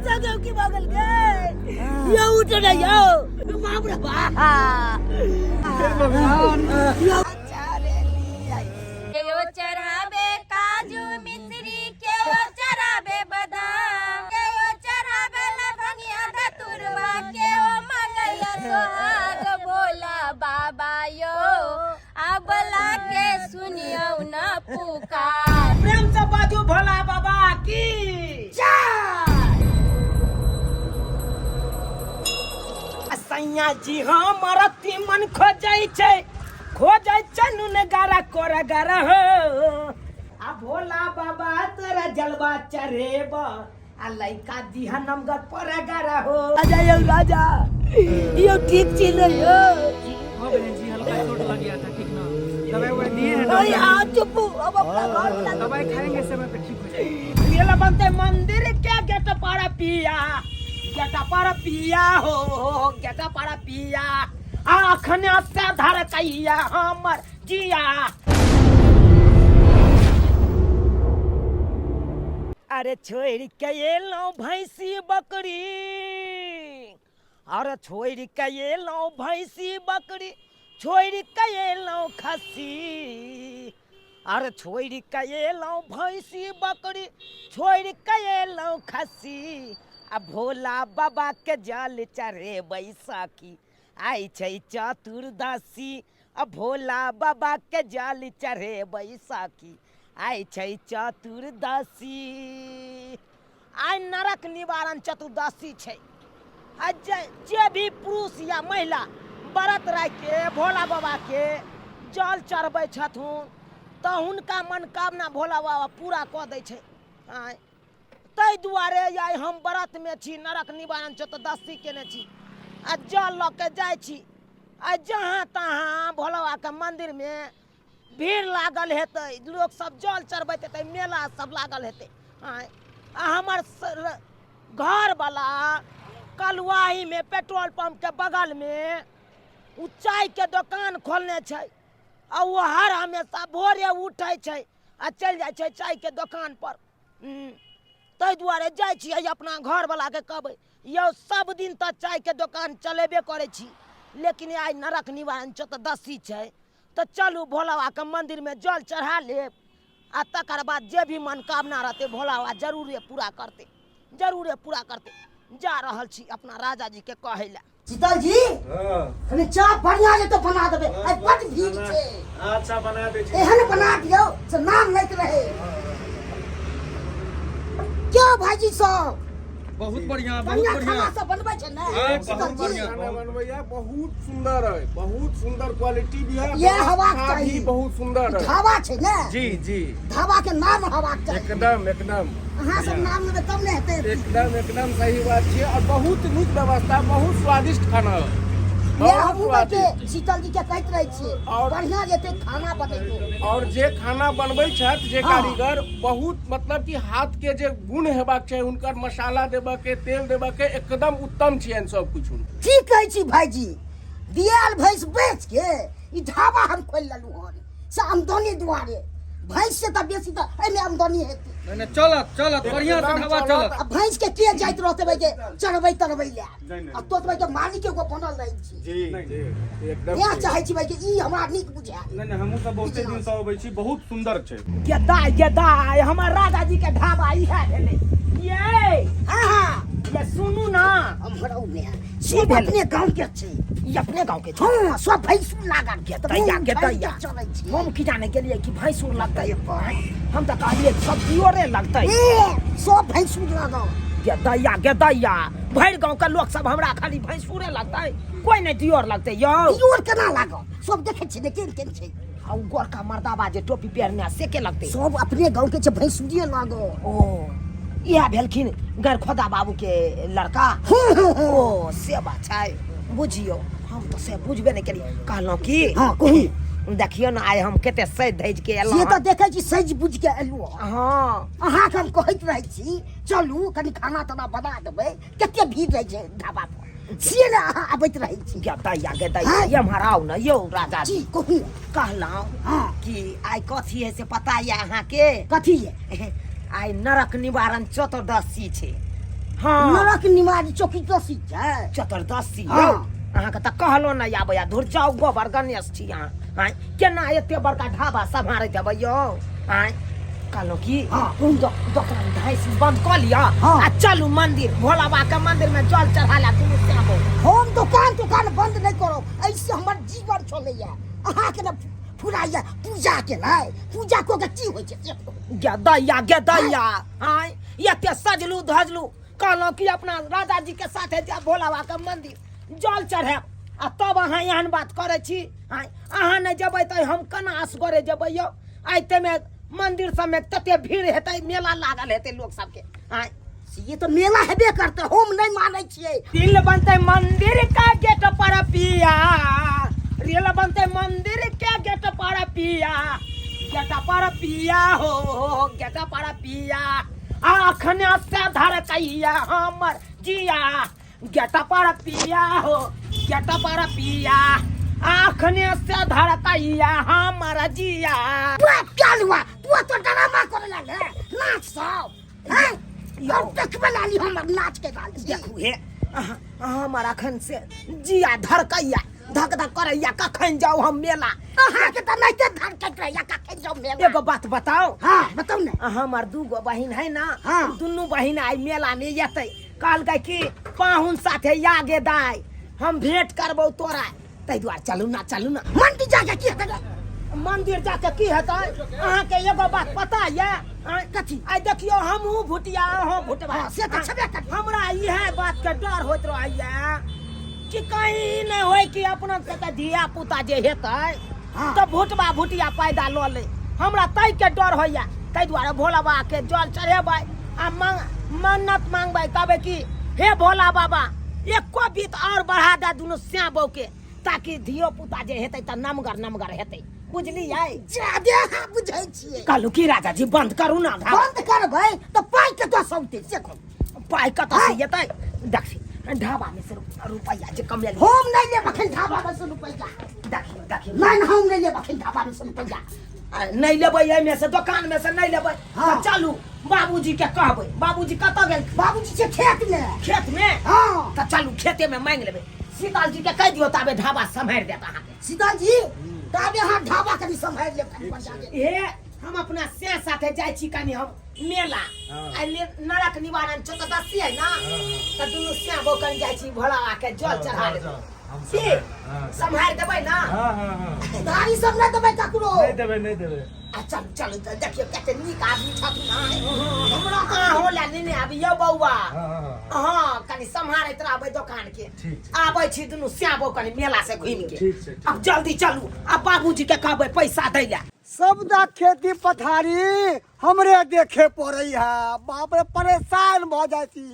संगे की भऽ गेल गे यौ उठ ने यौ बाप रे बाप यौ केओ चढ़ावे काजू मिश्री केओ चढ़ावे बादाम केओ चढ़ावे लभंगिया धतुरवा केओ मंगैया सोहाग भोला बाबा यो अबला के सुनियौ न पुकार प्रेम से बाजू भोला बाबा की सैया जी हमर तीमन खोजै छै खोजै छै नुन गारा कोरा गारा हो आ भोला बाबा तोरा जलवा चढ़ेब आ लइका दिहा नमगर पर गारा हो राजा यौ राजा यौ ठीक छी ने यौ हाँ बहन जी हल्का चोट लग गया था ठीक ना दवाई ववाई दिए हैं अरे डॉक्टर आ चुप अब अपना घर वाला दवाई खाएंगे समय पे ठीक हो जाएगी ये बनते मंदिर के गेट पर पिया गेट पर पिया हो गेट पर पिया आखने से धर कैया हमर जिया अरे छोड़ के एलहुँ भैंसी बकरी अरे छोड़ के एलहुँ भैंसी बकरी छोड़ के एलहुँ खस्सी अरे छोड़ के एलहुँ भैंसी बकरी छोड़ के एलहुँ खस्सी आ भोला बाबा के जल चढ़ेबै सखी आइ छै चतुर्दशी आ भोला बाबा के जल चढ़ेबै सखी आइ छै चतुर्दशी आइ नरक निवारण चतुर्दशी छै आ जे जे भी पुरुष या महिला व्रत राखि के भोला बाबा के जल चढ़बै छथुन तऽ हुनका मनोकामना भोला बाबा पूरा कऽ दै छै आँय ताहि दुआरे आइ हम व्रतमे छी नरक निवारण चतुर्दशी केने छी आ जल लऽ के जाइ छी आ जहाँ तहाँ भोला बाबाके मन्दिरमे भीड़ लागल हेतै लोक सब जल चढ़बैत हेतै मेला सब लागल हेतै आँय आ हमर घरवला कलुआहीमे पेट्रोल पम्पके बगलमे ओ चायके दोकान खोलने छै आ ओ हर हमेशा भोरे उठै छै आ चलि जाइ छै चायके दोकानपर ताहि दुआरे जाइ छियै अपना घरवलाके कहबै यौ सब दिन तऽ चायके दोकान चलेबे करै छी लेकिन आइ नरक निवारण चतुर्दशी छै तऽ चलू भोला बाबाके मन्दिरमे जल चढ़ा लेब आ तकर बाद जे भी मनोकामना रहतै भोला बाबा जरूरे पूरा करतै जरूरे पूरा करतै जा रहल छी अपना राजा जीके कहै लए शीतल जी हाँ कनि चाह बढ़िया जे बना देबै आइ बड भीड़ छै अच्छा बना दै छी एहन बना दियौ से नाम लैत रहे क्यों भाईजी सब बहुत बढ़िया बहुत बढ़िया बढ़िया खाना सब बनबै छै ने हाँ, शीतल बहुत जी बढ़िया। खाना बनबैया बहुत सुंदर है बहुत सुंदर क्वालिटी भी है ये हवा व्यवस्था चाही। भी बहुत सुंदर है ढाबा छै ने जी जी ढाबा के नाम हवाक चाही एकदम एकदम अहाँ सब नाम लेबै तब ने हेतै एकदम एकदम सही बात छियै और बहुत नीक व्यवस्था बहुत स्वादिष्ट खाना है ये बहुत हमहूँ बैठे स्वादिष्ट शीतल जी के कहैत रहै छियै और- बढ़िया जेतै खाना बनेतै और जे खाना बनबै छथि जे हाँ। कारीगर बहुत मतलब कि हाथ के जे गुण हेबाक छै हुनकर मसाला देबऽ के तेल देबऽ के एकदम उत्तम छियनि सब किछु हुनकर। ठीक कहै छी भाईजी दियाल भैंस बेच के ई ढाबा हम खोलि लेलहुँ हन से आमदनी दुआरे भैंस से तऽ बेसी तऽ एहिमे आमदनी हेतै नहीं नहीं चलत चलत बढ़िया से एकदम ढाबा चलत। चलत आ भैंस के के जाइत रहतै भाई के चढ़बै तरबै लए आ तोतबै के मालिक एगो बनल रहै छी जी जी एकदम इएह चाहै छी भाई के ई हमरा नीक बुझायल नहीं नहीं हमहूँ सब बहुते दिन से अबै छी बहुत सुंदर छै गेदाय गेदाय हमर राजा जी के ढाबा इएह भेलै ये हाँ हाँ ये सुनू ना हमर औ ने सब अपने गांव के छै ई अपने गांव के छै हाँ सब भैंसुर लागल के दैया के दैया चलै छै हम की जाने गेलियै कि भैंसुर लगतै हम तऽ कहलियै सब दियोरे लगतै ए सब भैंसुर लागल गे दैया गे दैया भरि गांव के लोक सब हमरा खाली भैंसुरे लगतै कोई नहि दियोर लगतै यौ दियोर केना लागल सब देखै छियै ने केहन केहन छै आ उ गोरका मर्दाबा जे टोपी पहिरने से के लगतै सब अपने गांव के छै भैंसुरिये लागल ओ इएह भेलखिन गरखोदा बाबू के लड़का ओ से बात छै बुझियौ हम तऽ से बुझबे नहि केलियै कहलहुँ की हाँ कहू देखियौ ने आइ हम कते सजि धजि के से एलहुँ तऽ देखै छी सजि बुझि के एलहुँ हँ। हँ अहाँके हम कहैत रहै छी चलू कनि खाना ताना बना देबै कते भीड़ रहै छै ढाबा पर से ने अहाँ अबैत रहै छी गे दैया गे दैया हाँ। एम्हर आउ ने यौ राजा जी कहू कहलहुँ हाँ। कि आइ कथी है से पता यऽ अहाँके कथी ये आइ नरक निवारण चतुर्दशी छै हाँ। नरक निवाज चौकी दसी छै। चतुर्दशी। हाँ। यौ अहाँके तऽ कहलो नहि आबैया, धुर जाउ, गोबर गणेश छी अहाँ। आँय, केना एते बड़का ढाबा सम्हारैत हेबै यौ? आँय, कहलहुँ की, हाँ। कोन दोकान भैंस बंद कऽ लिअ हाँ। आ चलू मंदिर, भोला बाबा के मंदिर में जल चढ़ा ला दुनू श्यामो। हम दोकान तोकान बंद नहि करब, ऐसे हमर जीवन चलैया। अहाँके ने फुराइया पूजा के नहि, पूजा कऽ के की होइ छै से कहू। गे दैया, गे दैया, आँय, एते सजलू धजलू, कहलहुँ कि अपना राजा जी के साथे जायब भोला बाबा के मंदिर जल चढ़ायब, आ तब अहाँ एहन बात करै छी। आँय, अहाँ नहि जेबै तऽ हम केना असगरे जेबै यौ? आइ ताहिमे मंदिर सबमे तते भीड़ हेतै, मेला लागल हेतै लोक सबके। आँय, से ये तऽ मेला हेबे करतै, हम नहि मानै छियै। रेल बनतै मंदिर का गेट पर पिया, रेल बनतै मंदिर के गेट पर पिया, गेट पर पिया हो, गेट पर पिया, अखने से धड़कैया हमर जिया, गेट पर पिया हो, गेट पर पिया, अखने से धड़कैया हमर जिया। तू क्या हुआ? तू तो ड्रामा करे लागले नाच सब हैं यौ, देखबे लाली हमर नाच के गाल। देखू हे, अहाँ हमर अखन से जिया धड़कैया, धक धक करैया, कखन जाउ हम मेला? अहाँके तऽ नहिते धड़कैत रहैया, कखन जाउ मेला? एगो बात बताउ। हाँ, बताउ ने। हमर दू गो बहिन है ना? हाँ। दुनू बहिन आइ मेला में एतै, कहलकै कि पाहुन साथे यागे दाइ हम भेंट करबौ तोरा, ताहि दुआरे चलू ना, चलू ना। मंदिर जाके की हेतै? मंदिर जाके की हेतै? अहाँके एगो बात पता ये? कथी? आइ देखियौ, हमहूँ भुटिया, अहूँ भुटबा। हाँ, से तऽ छेबे करै। हमरा इएह बात के डर होइत रहैया कि कहीं नहि होय कि अपना सबके धिया पुता जे हेतै तऽ भुटबा भुटिया पैदा लऽ ले, हमरा ताहि के डर होइया। ताहि दुआरे भोला बाबा के जल चढ़ेबै आ मांग मन्नत मांगबै, कहबै कि हे भोला बाबा, एको बीत और बढ़ा दे दुनू श्याम बहू के, ताकि धियो पुता जे हेतै तऽ नमगर नमगर हेतै, बुझलियै? जादे अहाँ बुझै छियै। कहलहुँ की राजा जी, बंद करू ना ढाबा। बंद करबै तऽ पाइ कतऽ से औतै से कहू। पाइ कतऽ से एतै? देखी, ढाबा में से रुपैआ जे कमेलियै। हम नहि लेब अखन ढाबा में से रुपैआ। देखियौ, देखियौ। नहि, हम नहि लेब अखन ढाबा में से रुपैआ। आ, नहि लेबै एहिमे से, दोकान में से नहि लेबै? हाँ। तऽ चलू बाबूजी के कहबै। बाबूजी कतऽ गेल? बाबूजी छै खेत में। खेत में? हाँ। तऽ चलू खेते में मांगि लेबै। शीतल जी के कहि दियौ, ताबे ढाबा सम्हारि देत अहाँके। शीतल जी, ताबे अहाँ ढाबा कनि सम्हारि लेब कनि बढ़िआँ जे। हे, हम अपना से साथे जाइ छी कनि हम मेला। आइ नरक निवारण चतुर्दशी है ना, तऽ दुनू से बौकन जाइ छी, भोला बाबा के जल चढ़ा जाउ, लेबै। जाउ, हम की? सम्हारि- हाँ, सम्हारि देबै ना? हाँ हाँ हाँ। गाड़ी सब नहि देबै ककरो। नहीं देबै, नहीं देबै। आ चलू, चलू, तऽ देखियौ कते नीक आदमी छथिन। हमरा अहाँ लए नेने आबियौ बौआ। हाँ हाँ हाँ। हाँ, कनि सम्हारैत रहबै दोकान के। ठीक छै। आबै छी दुनू श्यामो कनि मेला से घुमि के। ठीक छै, ठीक। आब जल्दी चलू, आ बाबूजी के कहबै पैसा दै लए। सबटा खेती पथारी हमरे देखे पड़ै है, बाप रे, परेशान भऽ जाइ छी।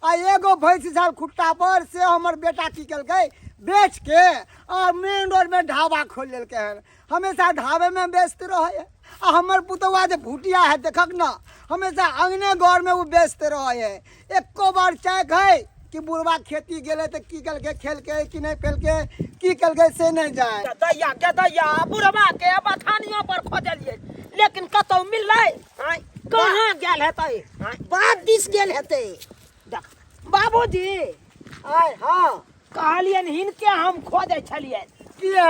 आ एगो भैंस छल खुट्टा पर, से हमर बेटा की केलकै, बेच के आ मेन रोड में ढाबा खोलि लेलकै हन। हमेशा ढाबे में व्यस्त रहै है। आ हमर पुतौआ जे भुटिया है, देखक न, हमेशा अंगने घर में ओ व्यस्त रहै है। एको बार चाय है कि बुढ़वा खेती गेलै तऽ की केलकै, खेलकै कि नहि खेलकै, की केलकै से नहि जाए। दैया के दैया, बुढ़वा के बथानियो पर खोजलियै लेकिन कतौ मिललै? आँय, कहाँ गेल हेतै? आँय, बाप दिस गेल हेतै। देख बाबूजी। आय हाँ। कहलियनि हिनके हम खोजै छलियै। किया?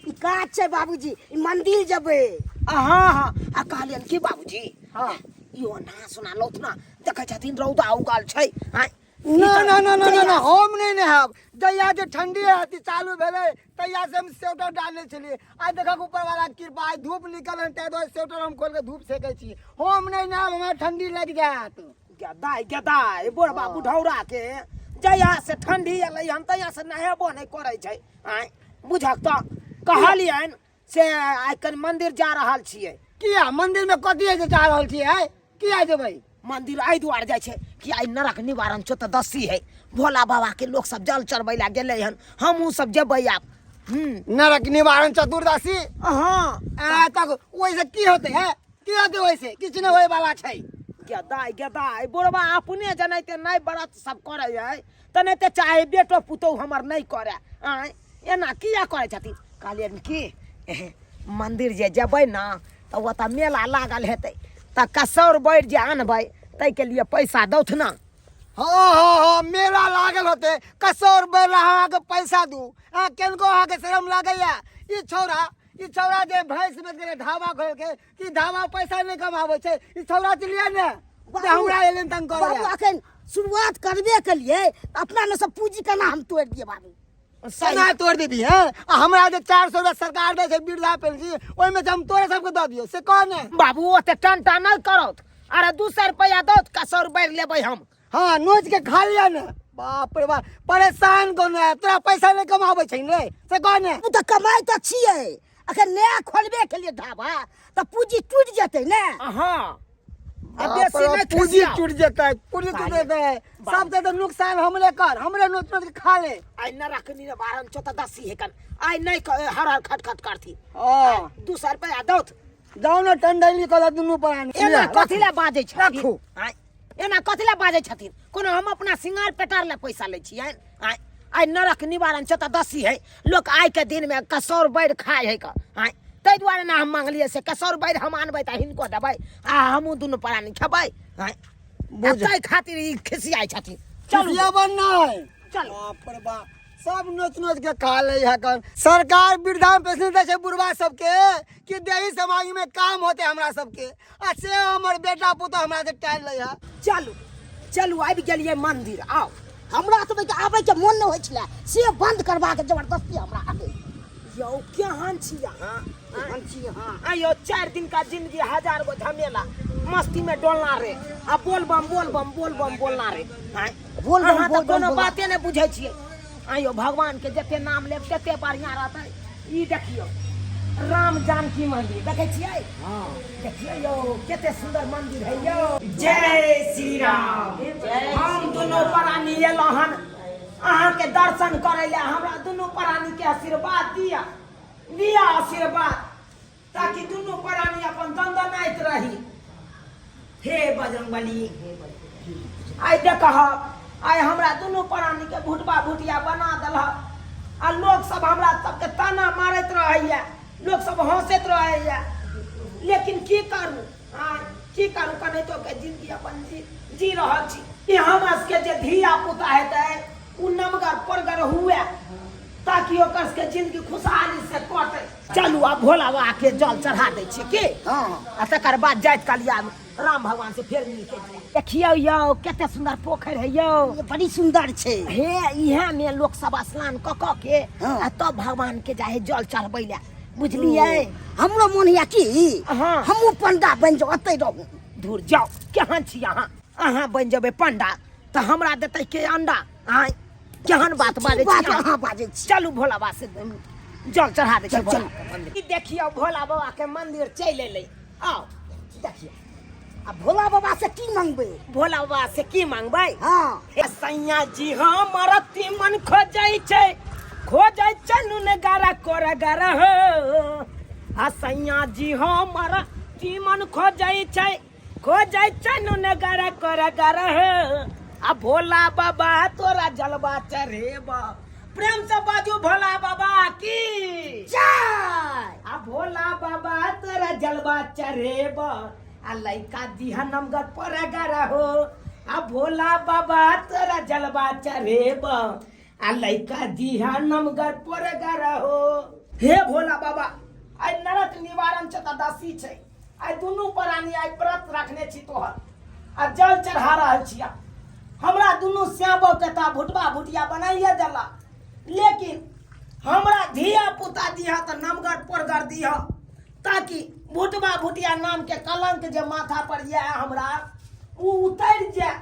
ई काज छै बाबूजी, ई मंदिर जेबै। हाँ हाँ, आ कहलियनि की बाबूजी, हाँ। इहो नहा सुना लौथ ना, देखै छथिन रौदा उगल छै। आँय, ना ना ना ना ना ना, हम नहि नहायब। जहिया जे ठंडी अथी चालू भेलै तहिया से हम स्वेटर डालने छलियै। आइ देखक ऊपर वाला कृपा, आइ धूप निकल हन, ताहि दुआरे स्वेटर हम खोलि कऽ धूप सेकै छी। हम नहि नहायब, हमरा ठंडी लागि जायत। गदाइ गदाइ, बुढ़बा बुढ़ौरा के जहिया से ठंडी एलै हन तहिया से नहेबो नहि करै छै। आँय, बुझक तऽ कहलियनि से आइ कनि मंदिर जा रहल छियै। किया? मंदिर में कथी है जे जा रहल छियै? आइ किया जेबै? मंदिर एहि दुआरे जाइ छै कि आइ नरक निवारण चतुर्दशी है, भोला बाबा के लोक सब जल चढ़बै लए गेलै हन, हमहूँ सब जेबै आब। नरक निवारण चतुर्दशी? हाँ। आ तक ओहिसँ की होतै? है, की होतै ओहिसँ? किछु नहि होय वाला छै। गेदाइ गेदाइ, बुढ़बा अपने जनैते नहि व्रत सब करै है तेनाहिते चाहे बेटो पुतोहु हमर नहि करे। आँय, एना किया करै छथिन? कहलियनि की मंदिर जे जेबै ने तऽ ओतऽ मेला लागल हेतै, तऽ कसौर बैठ जे आनबै ताहिके लिए पैसा दौथ ने। हाँ हाँ हाँ, मेला लागल होते कसौर बैला अहाँके पैसा दू। अहाँ केनको अहाँके शरम लागैया? ई छौड़ा, ई छौड़ा जे भैंस बेच के ढाबा खोल के, कि ढाबा पैसा नहि कमाबै छै, ई छौड़ा चलिए ने जे हमरा एलन तंग बाबू करैया। अखन शुरुआत करबे केलिए तऽ अपना में सब पूंजी केना हम तोड़ि दिए बाबू? केना तोड़ देबी? है आ हमरा जे 400 रुपया सरकार दै छै वृद्धा पेंशन, ओहिमे से हम तोरे सबके दऽ दियौ से कह ने। बाबू ओते टन टन नहि करत, अरे 200 रुपया दौत, कसौर बढ़ि लेबै हम। हाँ नोच के खा लिया ने। बाप रे बाप, परेशान कोन है तोरा, पैसा नहीं कमाबै छै ने से कह ने। ओ तऽ कमाइ तऽ छियै, अखन नया खोलबे केलिए ढाबा तऽ पूंजी टूटि जेतै ने। हाँ आ बाप बेसी रे, नहि पूंजी खिसियाउ। टूट जेतै, पूंजी टूट जेतै, सबसे तऽ नुकसान हमरे कर, हमरे नोच नोच के खा ले। आइ न रखनी रे बारन चौथा दसी है कन, आइ नहीं हर हर खट खट करथी। हाँ। 200 रुपया दौत। जाओ ने टंडैली कल दुनू प्राणी। एना कथी ला बाजै छथिन? राखू। आइ एना कथी ला बाजै छथिन? कोनो हम अपना सिंगार पेटार ला पैसा लै छियै? आइ आइ नरक निवारण चतुर्दशी है, लोक आइ के दिन में कसौर बैर खाय है क, आइ ताहि दुआरे ना हम मांगलियै से कसौर बैर हम आनबै तऽ हिनको देबै आ हमहूँ दुनू प्राणी खेबै। आइ ताहि खातिर ई खिसियाइ छथिन। चलू। खिसियाबन नहि। चलू। बाप रे बाप, सब नोच नोच के खा ले है कन। सरकार वृद्धा पेंशन दै छै बुढ़वा सबके कि देही समाज में काम होते हमरा सबके, आ से हमर बेटा पुतोह हमरा से टाइल लै है। चलू चलू, आबि गेलियै मंदिर। आउ। हमरा तऽ आबै के मोन नहि होइ छलै, से बंद करबाक जबरदस्ती हमरा आबै। यौ केहन छी अहाँ? केहन छी अहाँ? आयो 4 दिन का जिंदगी 1000 गो झमेला, मस्ती में डोलना रे आ बोल बम बोल बम बोल बम बोलना रे। आँय, बोल बम, अहाँ तऽ बोल बम, कोनो बोल। बाते नहि बुझै छियै। आयो भगवान के जते नाम लेब तते बढ़िया रहतै। ई देखियौ राम जानकी मंदिर देखै छियै? हाँ। देखियौ यौ कते सुंदर मंदिर है यौ। जय श्री राम। हम दुनू प्राणी एलहुँ हन अहाँके दर्शन करै लए, हमरा दुनू प्राणी के आशीर्वाद दिअ, दिअ आशीर्वाद ताकि दुनू प्राणी अपन दंदनाइत रही। हे बजरंगबली, आइ देखह आइ हमरा दुनू प्राणी के भुटबा भुटिया बना देलह आ लोक सब हमरा सबके ताना मारैत रहैया, लोक सब हंसैत रहैया, लेकिन की करू? आँय की करू, कनैतो के जिंदगी अपन जी जी रहल छी। ई हमरा सबके जे धिया पुता हेतै उ नमगर परगर हुए ताकि ओकर सबके जिंदगी खुशहाली से कटे। चलू आब भोला बाबा के जल चढ़ा दै छियै की? हाँ। आ तकर बाद जाइत काल आब राम भगवान से फेर मिलके देखियौ यौ कते सुंदर पोखरि है यौ। ये बड़ी सुंदर छै। हे इहे में लोक सब स्नान क क के हाँ। आ तब भगवान के जाहे जल चढ़बै ले, बुझलियै? हमरो मोन होइया कि हाँ। हमहूँ पंडा बनि जाउ, ओतै रहू। दूर जाउ, केहन छी अहाँ? अहाँ बनि जेबै पंडा तऽ हमरा देतै के अंडा? आँय केहन बात बाजै छी बात अहाँ? अहाँ बाजै छी। चलू भोला बाबा से जल चढ़ा दै छी। चल, भोला चल। के मंदिर। ई देखियौ भोला बाबा के मंदिर चलि एलै। आउ देखियौ। आ भोला बाबा से की मंगबै? भोला बाबा से की मंगबै? हाँ। हे सैया जी हमर तीमन खोजै छै, खोजै छै नुन गारा कोर गारा हो। आ सैया जी हमर तीमन खोजै छै, खोजै छै नुन गारा कोर गारा हो। आ भोला बाबा तोरा जलवा चढ़ेबा। प्रेम से बाजू भोला बाबा की जय। आ भोला बाबा तोरा जलवा चढ़ेबा, आ लइका दिहा नमगर पर हो। आ भोला बाबा तोरा जलवा चढ़ेबा, आ लइका दिहा नमगर पर हो। हे भोला बाबा, आइ नरक निवारण चतुर्दशी छै, आइ दुनू प्राणी आइ व्रत रखने छी तोहर आ जल चढ़ा रहल छिया। हमरा दुनू श्यामो के तऽ भुटबा भुटिया बनाइए देला, लेकिन हमरा धिया पुता दिहा तऽ नमगर पोरगर दिहा ताकि भुटबा भुटिया नाम के कलंक जे माथा पर यऽ हमरा उ उतरि जाय।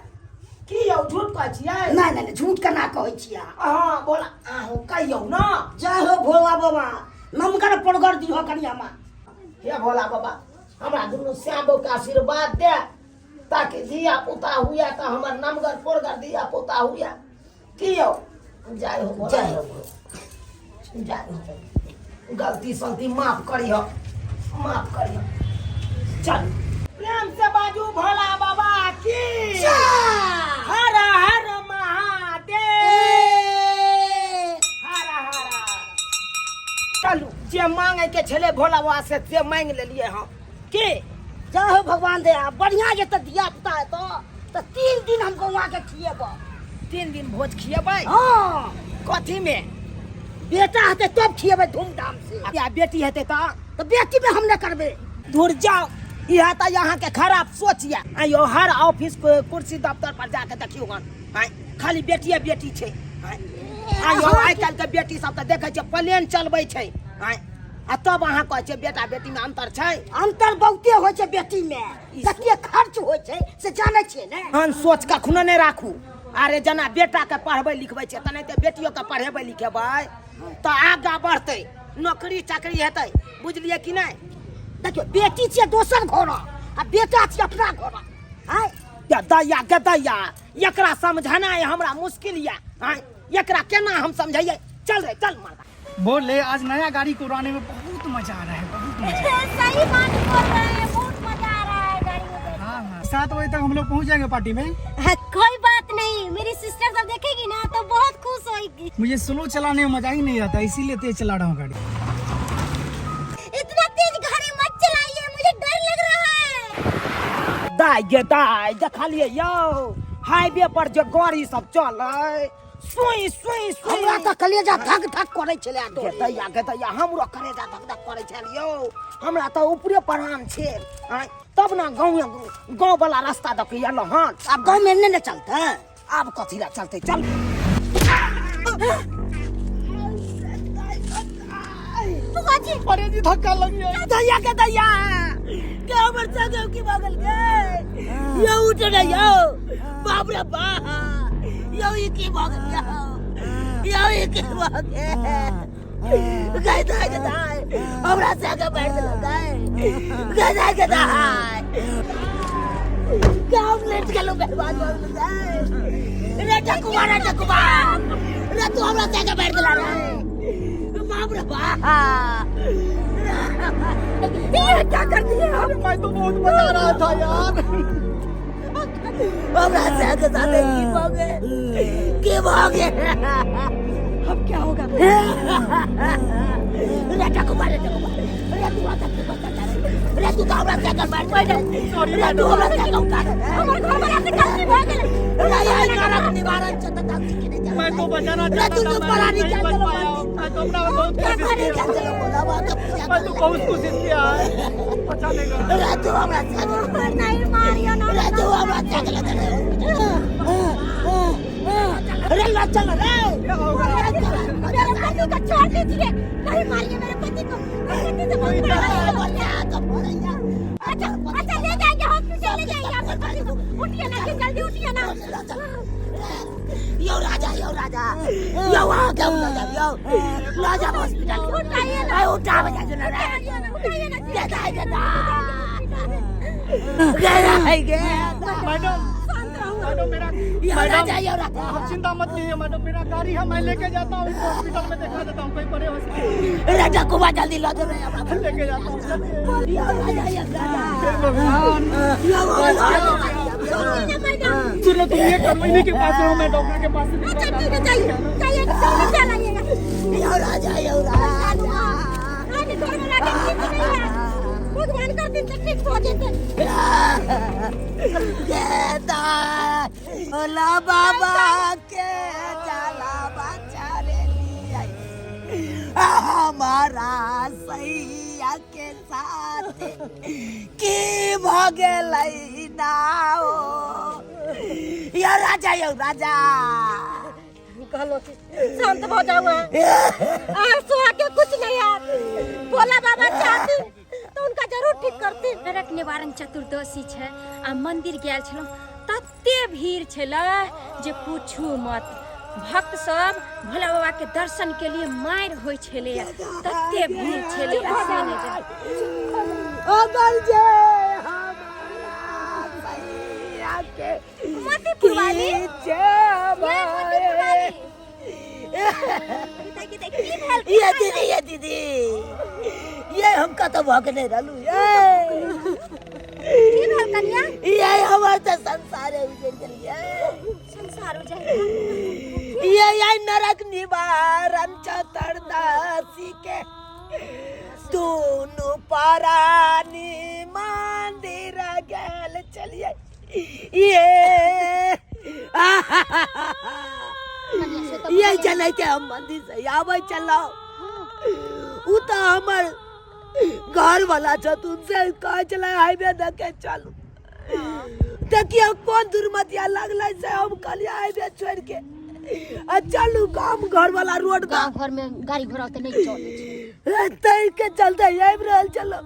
की यौ झूठ कहै छियै? नहि नहि नहि, झूठ केना कहै छियै? हँ बोला, अहूँ कहियौ ने। जय हो भोला बाबा, नमगर पोरगर दिह कनि हमरा। हे भोला बाबा, हमरा दुनू श्यामो के आशीर्वाद दे ताकि धिया पुता हुए तऽ हमर नमगर पोरगर धिया पुता हुए। की यौ? जय हो भोला। जय हो। जय हो। गलती सलती माफ करिह, माफ करिह। चल प्रेम से बाजू भोला बाबा की जय। हर हर महादेव, हर हर। चलू जे मांगे के छले भोला बाबा से से मांग लेलिए हम। की जय हो भगवान दया, बढ़िया जे तऽ धिया पुता हेतौ तऽ 3 दिन हम गौआ के खिएबै। 3 दिन भोज खिएबै? हाँ। कथी में? बेटा हेतै तब खिएबै धूमधाम से। या बेटी हेतै तऽ? तऽ बेटी में हम नहि करबै। दूर जाओ, इएह तऽ अहाँके खराब सोच यऽ। आइयो हर ऑफिस के कुर्सी दफ्तर पर जाके देखियौ हन, आँय, खाली बेटिए बेटी छै। आँय, आइयो आइ काल्हिके बेटी सब तऽ देखै छियै प्लेन चलबै छै। आँय, आ तब अहाँ कहै छियै बेटा बेटीमे अन्तर छै? अन्तर बहुते होइ छै बेटीमे, कते खर्च होइ छै से जानै छियै ने। एहन सोच कखनो नहि राखू। अरे जेना बेटाके पढ़बै लिखबै छियै तेनाहिते बेटियोके पढ़ेबै लिखेबै तऽ आगाँ बढ़तै, नौकरी चाकरी हेतै, बुझलियै कि नहि? देखियौ बेटी छियै दोसर घर आ बेटा छियै अपना घर। आँय या दैया गे दैया, एकरा समझनाइ हमरा मुश्किल यऽ। आँय, एकरा केना हम समझैयै? चल रे चल मर्दा। बोले आज नया गाड़ी को उड़ाने में बहुत मजा आ रहा है, बहुत मजा। सही बात बोल रहे हैं, बहुत मजा आ रहा है गाड़ी में बैठ। हाँ हाँ, 7 बजे तक हम लोग पहुँच जाएंगे पार्टी में। हाँ, कोई बात नहीं, मेरी सिस्टर सब देखेगी ना तो बहुत खुश होएगी। मुझे स्लो चलाने में मजा ही नहीं आता, इसीलिए तेज चला रहा हूँ गाड़ी। इतना तेज गाड़ी मत चलाइए, मुझे डर लग रहा है। दाई गे दाई, देखलिए यौ हाईवे पर जो गाड़ी सब चले सुई सुई सुई, हमरा तऽ कलेजा धक धक करै छलै। गे दैया गे दैया, हमरो कलेजा धक धक करै छल यौ। हमरा तऽ ऊपरे प्रणाम छै। आँय, तब ने गाँव गाँव वाला रास्ता दऽ के एलहुँ हन। आब गाँव में नहि ने चलतै? आब कथी लए चलतै, चल। अरे जी धक्का लग गया। दैया के दैया, के हमर संगे की भऽ गेल गे? यौ उठ रे यौ, बाप रे बाप, यौ ई की भऽ गेल यौ? यौ ई की भऽ गेल? गै दाइ गे दाइ, हमरा संगे मारि देलक गै। गै दाइ गे दाइ, गाँव लेट गेलहुँ, बर्बाद भऽ गेलहुँ गै। रे ठकुआ, रे ठकुआ, रे तू हमरा संगे मारि देला रे, बाप रे बाप। ये क्या कर दिए हम? मैं तो बहुत मजा आ रहा था यार। हमरा संगे साथे की भऽ गेल, की भऽ गेल? अब क्या होगा? रे ठकुआ, रे ठकुआ, रे तू हमरा संगे बचा रे, रे तू तऽ हमरा संगे मारि देले रे, तू हमरा संगे उठा दे। हमर घर वाला से गलती भऽ गेलै। रे ये नरक निवारण छै तऽ गलती के नहि। मैं तो बचाना रे चाहता तू था, तो मैं परानी नहीं चल बच चलो पाया। मैं तो अपना बहुत परानी कोशिश चल किया, चलो बोला बात पूजा। मैं तो बहुत कोशिश किया है बचाने का। रे तू हमरा संगे नहीं मारियो ना। रे तू हमरा संगे ले चल रे, ला चल रे। क्या होगा? मेरे पति को छोड़ दीजिए, नहीं मारिए मेरे पति को, मेरे पति से बहुत प्यार है। अच्छा अच्छा, ले जाएंगे हॉस्पिटल, ले जाएंगे आपके पति को। उठिए ना जी, जल्दी उठिए ना। यो राजा, यो राजा, यो वहाँ के उठा जा, यो ला जा हॉस्पिटल। उठाइए ना। अरे उठा बजा जो ना रे। उठाइए ना, उठाइए ना जी। गदा गदा गदा गदा। मैडम, मैडम मेरा, यो मैडम राजा, यो राजा, आप चिंता मत कीजिए मैडम, मेरा गाड़ी है, मैं लेके जाता हूँ, इनको हॉस्पिटल में दिखा देता हूँ, कोई बड़े हॉस्पिटल राजा कुमार जल्दी ला दे रे हमरा। लेके जाता हूँ, चलिए। यो राजा, यो राजा, भगवान, यो राजा। सुनिए ना मैडम। सुनो तुम ये करो, इन्हीं के पास रहो, मैं डॉक्टर के पास से अच्छा दिखा ठीक है, जाइए जाइए, जल्दी चलाइएगा। यो राजा, यो राजा। आज घर में लाके ठीक नहीं है, भगवान कर दिन तक ठीक हो जाते। गेदा भोला बाबा के जाला बचा रे लिया हमारा सैया के साथ की भ गेलै नाओ? यो राजा, यो राजा। कहलो कि शांत हो जाओ, आंसू आके कुछ नहीं यार, भोला बाबा चाहती तो उनका जरूर ठीक करती। नरक निवारण चतुर्दशी छै आ मंदिर गेल छलहुँ, तते भीड़ छलै जे पूछू मत। भक्त सब भोला बाबा के दर्शन के लिए मारि होइ छलै, तते भीड़ छलै से नहि जानि। अगर जे हमारा सैया के मोतीपुर वाली, की ये मोतीपुर वाली। की भेल? ये दीदी, ये दीदी, ये हम कतौ भऽ के नहि रहलू ये। की भेल कनिया? ये हमर तऽ संसारे उजड़ गेल ये। संसार उजड़ ये नरक निवारण चतुर्दशी के दुनू परानी मंदिर गेल चलिए। ये कनिया से तऽ ये चलै के हम मंदिर से आबै चलो उ तऽ हमर घर वाला छथुन से कहै छलै हाईवे दऽ के चलू। देखियौ कोन दुर्मतिया लगलै से हम कहलियै हाईवे छोड़ि के आ चलू गाम घर वाला रोड पर। गाँव घर में गाड़ी घोड़ा तऽ नहि चलै छै। ताहि के चलते आबि रहल छलहुँ।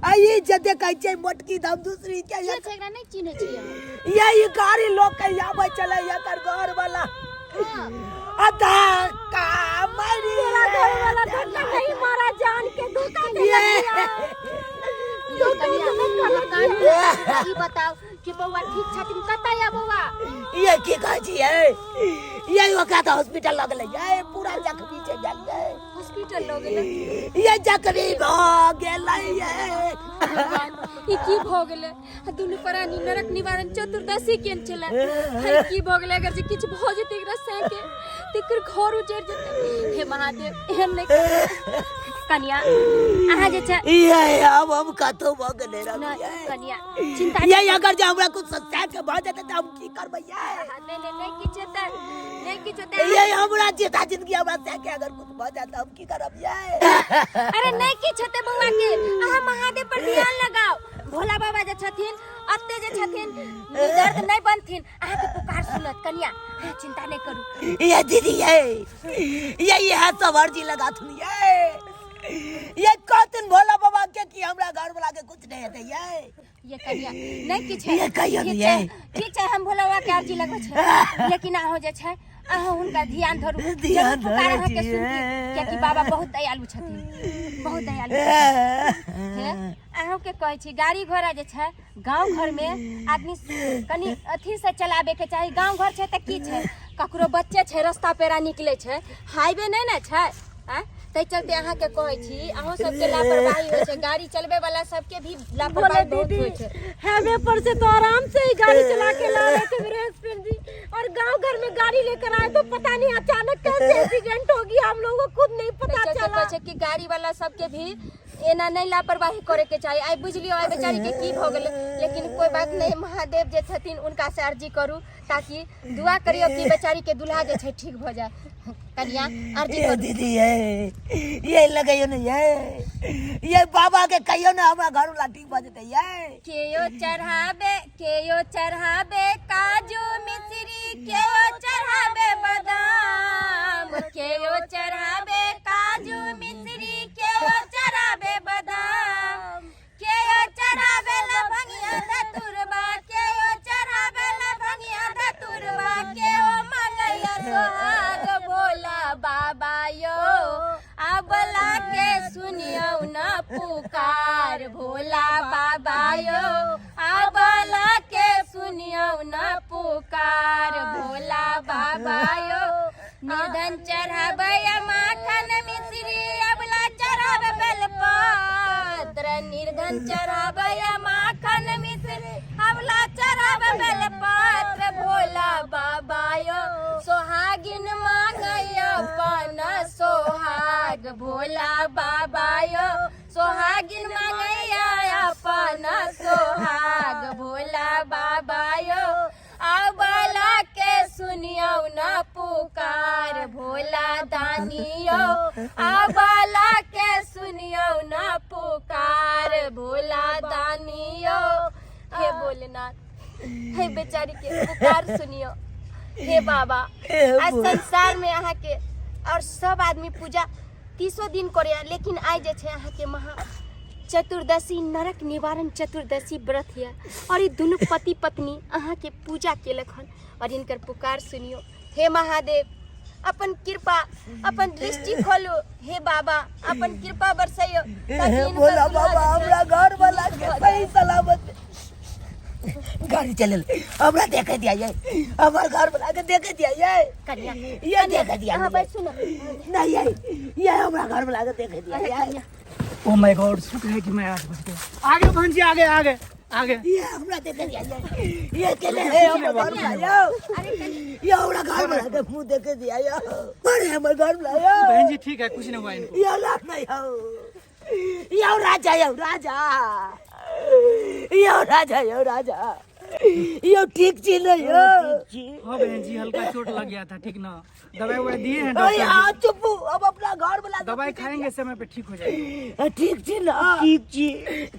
आ ई जे देखै छियै मोटकी दाम दूसरी के के छै एकरा नहि चिन्है छियै हम। यही गाड़ी लऽ के आबै छलै एकर घर वाला। आ धक्का मारि तेरा घर वाला धक्का नहीं मारा, जान के धोखा दे ये। कनिया कनिया, ई बताओ कि बौआ ठीक छथिन? कतऽ या बौआ? ये की कहै छियै? ये ओकरा तऽ हॉस्पिटल लऽ गेलै। ये पूरा जख्मी छै गेलियै। हॉस्पिटल लऽ गेलै? ये जख्मी भऽ गेलै। ये भगवान, ई की भऽ गेलै? आ दुनू प्राणी नरक निवारण चतुर्दशी केन छलै। हे की भऽ गेलै? अगर जे किछु भऽ जेतै एकरा सैके तऽ एकर घर उजड़ि जेतै। हे महादेव, एहन नहि करू। कनिया, अहाँ जे छै ये आब हम कतौ भऽ गेलै रवि। नहि ये। कनिया, चिंता ये नहि। अगर जे हमरा कुछ सच्चा के भऽ जेतै तऽ हम की करबै? ये नहि नहि, नहि किछु हेतै, नहि किछु हेतै। ये हमरा जेता जिंदगी हमरा सैके अगर कुछ भऽ जाए तऽ हम की करब? ये अरे नहि किछु हेतै बौआ के। अहाँ महादेव पर ध्यान लगाओ। भोला बाबा जे छथिन, अते जे छथिन, दर्द नहि बनथिन, अहाँके पुकार सुनत। कनिया, अहाँ चिंता नहि करू। ये दीदी, ये ये सब अर्जी लगाथुन। ये कहथिन भोला बाबा के कि हमरा घर वाला के कुछ नहीं हेतै। ये ये कनिया, नहि किछु ये कहियौ ठीक ने, छै। ये। ठीक छै, हम भोला बाबा के अर्जी लगबै छै, लेकिन अहाँ जे छै, अहाँ हुनका ध्यान धरू। ध्यान जरूर पुकार धरै अहाँके छियै। सुनथिन, कियाकि बाबा बहुत दयालु छथिन, बहुत दयालु छथिन। हे अहूँके कहै छी, गाड़ी घोड़ा जे छै गाँव घरमे आदमी कनि अथी से चलाबेके चाही। गाँव घर छै तऽ की छै, ककरो बच्चे छै, रस्ता पेरा निकलै छै, हाईवे नहि ने छै। आँय, ताहि चलते अहाँके कहै छी, अहूँ सबके लापरवाही होइ छै, गाड़ी चलबै वाला सबके भी लापरवाही बहुत होइ छै। हाईवे पर से तो आराम से ही गाड़ी चला के ला रहे थे मेरे हस्बैंड जी, और गांव घर में गाड़ी लेकर आए तो पता नहीं अचानक कैसे एक्सीडेंट हो गया, हम लोगों को खुद नहीं पता ताहि चलते चला। कहै छै कि गाड़ी वाला सबके भी एना नहि लापरवाही करे के चाही। आइ बुझलियौ, आइ बेचारी के की भऽ गेलै, लेकिन कोई बात नहीं, महादेव जे छथिन उनका से अर्जी करू, ताकि दुआ करियौ कि बेचारी के दूल्हा जे छै ठीक भऽ जाए। कनिया, अर्जी ये करू। दीदी, ये लगैयो ने, ये बाबा के कहियो ने हमरा घर वाला ठीक भऽ जेतै। ये केयो चढ़ाबे, केयो चढ़ाबे काजू मिश्री, केयो चढ़ाबे बादाम, केयो चढ़ाबे काजू मिश्री, केयो चढ़ाबे बादाम, केयो चढ़ाबे लभंगिया धतुरबा, केयो चढ़ाबे लभंगिया धतुरबा, केयो मंगैया सोहाग भोला बाबा यो, अबला के सुनियौ न पुकार भोला बाबा यो, अबला के सुनियौ न पुकार भोला बाबा यो। निर्धन चढ़ाबै माखन मिश्री, अबला चढ़ाबै बेलपत्र, निर्धन चढ़ाबै माखन मिश्री, अबला चढ़ाबै बेलपत्र भोला बाबा यो, सोहागिन मांगै अपन सोहाग भोला बाबा यो, सोहागिन मांगैया अपन सोहाग भोला बाबा यो, अबला के सुनियौ न पुकार भोला दानियो, अबला के सुनियौ न पुकार भोला दानियो। हे भोलेनाथ, हे बेचारी के पुकार सुनियो हे बाबा। आज संसार में अहाँ के और सब आदमी पूजा 30 दिन करे, लेकिन आइ जे छै अहाँ के महा चतुर्दशी नरक निवारण चतुर्दशी व्रत यऽ, और ई दुनू पति पत्नी अहाँ के पूजा केलक हन, और इनकर पुकार सुनियो हे महादेव। अपन कृपा, अपन दृष्टि खोलू हे बाबा, अपन कृपा बरसैयो ताकि हे इनकर भोला दुल्हा बाबा जे छै हमरा घर वाला के नीक भऽ सही जाय। सलामत गाड़ी चले हमरा देखे दिया, ये हमर घर वाला के देखे दिया ये। कनिया, ये देखे दिया। अहाँ बैसू ने। नहीं, ये हमरा घर वाला के देखे दिया ये। ओ my God, शुक्र है कि मैं आज बच गया। आगे बहन जी, आगे आगे आगे। ये हमरा देखे दिया ये के ले है हमर घर वाला यो। ये हमरा घर वाला के मुंह देखे दिया यो, अरे हमर घर वाला यो। बहन जी ठीक है, कुछ नहीं हुआ इनको। यो लाभ नहीं हो यो राजा, यो राजा, यो राजा, यो राजा। यो ठीक छी ने यो? हाँ बहन जी, हल्का चोट लग गया था, ठीक ना? दवाई ववाई दिए हैं अरे डॉक्टर हाँ, चुप, अब अपना घर वाला जी। दवाई खाएंगे समय पे ठीक हो जाएगा। ठीक छी ना? ठीक छी।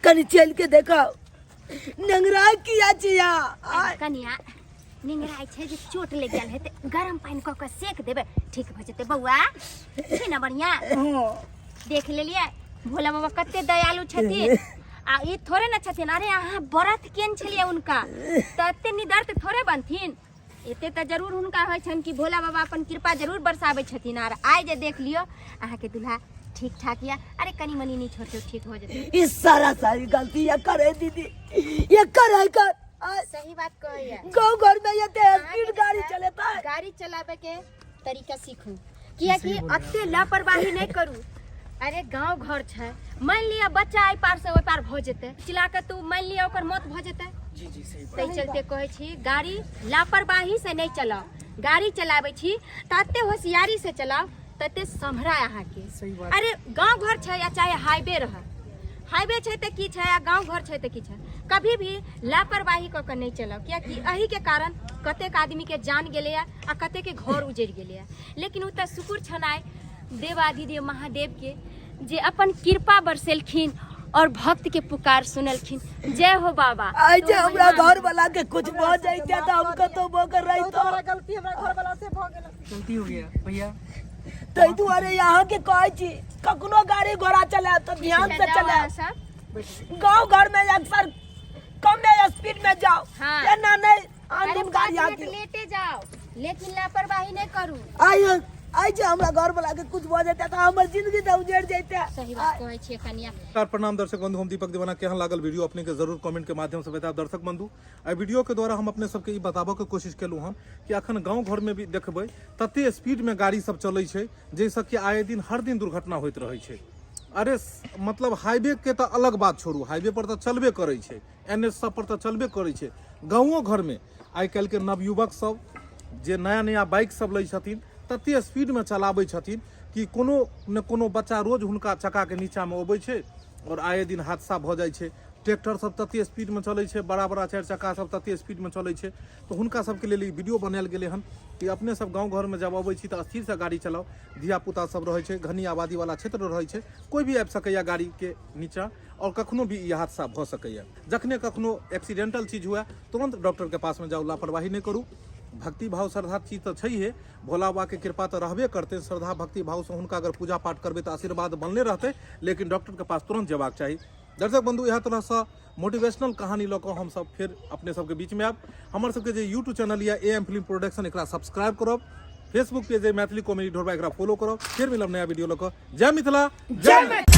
कनी चल के देखाओ, नंगरा किया छी यहाँ? कनिया, निंगराइ छै जे चोट लागि गेल हेतै, गरम पानि कऽ कऽ सेक देबै, ठीक भऽ जेतै। बौआ, छै ने बढ़िआँ? देख लेलियै, भोला बाबा कते दयालु छथिन। आ ई थोड़े ने छथिन। अरे, अहाँ व्रत केने छलियै हुनका, तऽ एते निदर्द थोड़े बनथिन। एते तऽ जरूर हुनका होइ छनि कि भोला बाबा अपन कृपा जरूर बरसाबै छथिन। आर आइ जे देख लियौ, अहाँके दुल्हा ठीक ठाक यऽ। अरे, कनी मनी नहीं छोटे, ठीक हो जेतै। ई सारा सारी गलती ये करे दीदी, ये करे कर। सही बात कहैया। गाँव घर में ये स्पीड गाड़ी चलेता है। गाड़ी चलाबे के तरीका सीखू, कियाकि अते लापरवाही नहीं करू। अरे, गांव घर छै, मान लिअ बच्चा एहि पार से ओहि पार भऽ जेतै चिला के, तू मान लिअ ओकर मौत भऽ जेतै। जी जी, सही बात। ताहि चलते कहै छी, गाड़ी लापरवाही से नहीं चलाउ। गाड़ी चलाबै छी तते होशियारी से चलाउ, तते सम्हरा अहाँके। सही बात। अरे, गांव घर छै या चाहे हाईवे रह, हाईवे छै तऽ की छै आ गांव घर छै तऽ की छै, कभी भी लापरवाही कऽ के नहि चलाउ, कियाकि एही के कारण कतेक आदमी के जान गेलैया आ कतेक के घर उजड़ि गेलैया। लेकिन ओ तऽ शुक्र छन आइ देवाधिदेव महादेव के, जे अपन कृपा बरसेलखिन और भक्त के पुकार सुनलखिन। जय हो बाबा। आइ जे तो हमरा महिमा। घर वाला के कुछ भऽ जैते तऽ हम कतौ भऽ के बहुत रहितौं। बड़ा गलती हमरा घर वाला से भ गेल। गलती हो गया भैया। ताहि दुआरे अहाँके कहै छी, कखनो गाड़ी घोड़ा चलायब तऽ ध्यान से जाउ अहाँ चलायब। सब। गाँव घर में अक्सर कमे स्पीड में जाओ। हाँ। एना नहीं अरे, आन गाड़ी 5 मिनट आके लेटे जाओ, लेकिन लापरवाही नहीं करू। आइ आइ जे हमरा घर वाला के कुछ भऽ जेतै तऽ हमर जिंदगी तऽ उजड़ जैते। सही बात कहै छियै कनिया। नमस्कार, प्रणाम दर्शक बंधु, हम दीपक दीवाना। केहन लागल वीडियो, अपने के जरूर कमेंट के माध्यम से बतायब। दर्शक बंधु, एहि वीडियो के द्वारा हम अपने सबके ई बताबऽ के कोशिश केलहुँ हन कि अखन गाँव घर में भी देखबै, तते स्पीड में गाड़ी सब चलै छै, जाहिसँ कि आए दिन हर दिन दुर्घटना होइत रहै छै। अरे, मतलब हाईवे के तऽ अलग बात छोड़ू, हाईवे पर तऽ चलबे करै छै, एन एच सब पर तऽ चलबे करै छै, गाँवो घरमे आइ काल्हिके नवयुवक सब जे नया नया बाइक सब लै छथिन, तते स्पीडमे चलाबै छथिन कि कोनो ने कोनो बच्चा रोज हुनका चक्काके नीचाँमे अबै छै आओर आए दिन हादसा भऽ जाइ छै। ट्रैक्टर सब तते स्पीडमे चलै छै, बड़ा बड़ा चारि चक्का सब तते स्पीडमे चलै छै। तऽ हुनका सबके लेल ई वीडियो बनायल गेलै हन कि अपने सब गाँव घरमे जब अबै छी तऽ स्थिरसँ गाड़ी चलाउ। धिया पुता सब रहै छै, घनी आबादीवला क्षेत्र रहै छै, कोइ भी आबि सकैए गाड़ीके नीचाँ आओर कखनो भी ई हादसा भऽ सकैए। जखने कखनो एक्सीडेंटल चीज हुए, तुरन्त डॉक्टरके पासमे जाउ, लापरवाही नहि करू। भक्ति भाव श्रद्धा चीज तऽ छैहे, भोला बाबाके कृपा तऽ रहबे करतै। श्रद्धा भक्ति भावसँ हुनका अगर पूजा पाठ करबै तऽ आशीर्वाद बनले रहतै, लेकिन डॉक्टरके पास तुरन्त जेबाक चाही। दर्शक बंधु, इएह तरहसँ मोटिवेशनल कहानी लऽ कऽ हमसब फेर अपने सबके बीचमे आयब। हमर सबके जे यूट्यूब चैनल यऽ ए एम फिल्म प्रोडक्शन, एकरा सब्सक्राइब करब। फेसबुक पेज मैथिली कॉमेडी ढोरबा, एकरा फॉलो करब। फेर मिलब नया वीडियो लऽ कऽ। जय मिथिला, जय मैथिली।